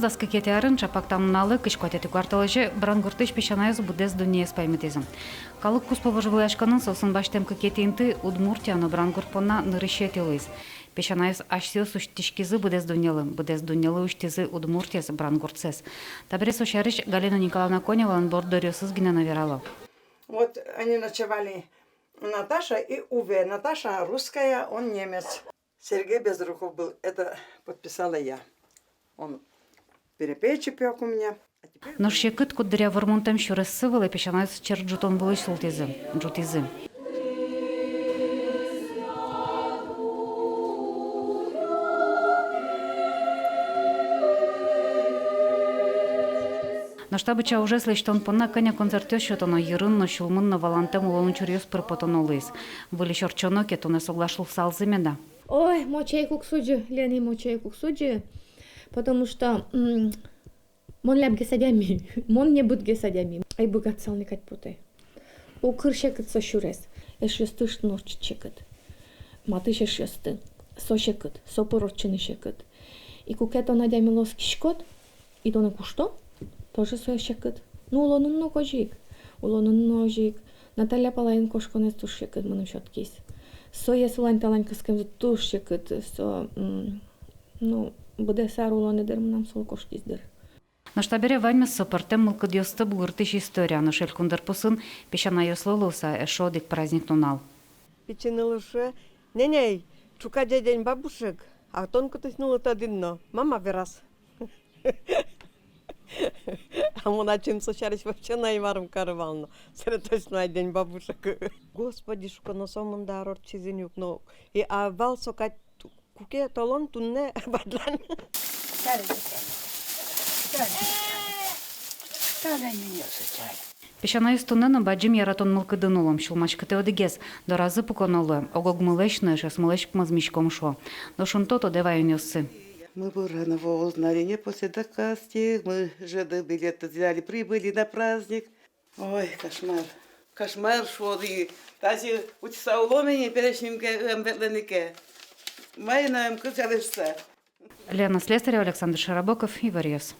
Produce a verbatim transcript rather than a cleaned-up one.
Дас кыкетӥ арын, чапак та нуналэ, кызь куатетӥ куартолэзе, Брангуртысь песянайёс быдэс дуннеез паймытӥзы. Калык куспо вожвылъяськонын соосын басьтэм кыкетӥ инты Удмуртия но Брангурт понна нырысетӥ луиз. Песянайёс асьсэос усьтӥськизы быдэс дуннелы, быдэс дуннелы усьтӥзы Удмуртиез, Брангуртсэс. Табере со сярысь Галина Николаевна Коневалэн борддоръёсыз гинэ но верало. Вот они ночевали, Наташа и Уве. Наташа русская, он немец. Сергей Безруков был, это подписала я. Он перепечи пёк у меня. А теперь... Нош секыт куддыръя вормонтэм сюрессы вылэ песянайёс черк ӝутон вылысь султӥзы, ӝутӥзы. Нош та быдӟа ужез лэсьтон понна кӧня концертъёс сётоно, йырын но, сюлмын но валантэм улон учыръёс пыр потоно луиз. Выльысь ортчоно ке, туннэ соглаш луысалзы меда? Ой, мочей куксудӟы, Лена, мочей куксудӟы, потому что, м, мон лябгес адями, мон небытгес адями. Ай, быгатысал ни кадь потэ. Укыр секыт со сюрес. Эшъёсты ыштыны ортчыт секыт. Матысь эшъёсты. Со секыт, со пыр ортчыны секыт. И куке тон адямилы оскиськод, и тонэ кушто, тоже со секыт. Ну, улонын но озьы ик. Улонын но озьы ик. Наталья палаен кошконэз туж секыт мыным сётӥз. Соез вылань талань кыскемзы туж секыт. Со, м, ну, быдэс ар улонэ, дыр, мынам солы кошкиз, дыр. Нош табере ваньмыз со пӧртэм мылкыдъёсты бугыртӥсь история, нош элькун дырпусын песянайёслы луыса эшшо одӥг праздник нунал. Пичи нылы шуэ: «Нянь, ай, ӵуказе День бабушек, а тон кытысь нылы тодӥд но?» Мама вераз. А мон ачим со сярысь вообще но ай марым карывал но. Сэре точно ай День бабушек. Господи, шуко, но сомында ар ортчиз ини ук но. И а вал со кадь ту-, куке толон туннэ бадьлан. Песянайёс туннэ но бадӟым яратон мылкыдын уло, сюлмаськытэ одӥгез: доразы пуконо луэ, ог-огмылэсь но эшъёсмылэсь ик мозмиськом, шуо. Нош ин то тодэ ваёнъёссы. Мы бы рано узнали, не после доказ, мы же до билета взяли, прибыли на праздник. Ой, кошмар. Кошмар, шуод и. Тазьы утьыса улом ини, пересь ним ке ӧм ветлыны ке. Мае но ӧм кыльчалышса. Лена Слесарева, Александр Широбоков, «Иворъёс».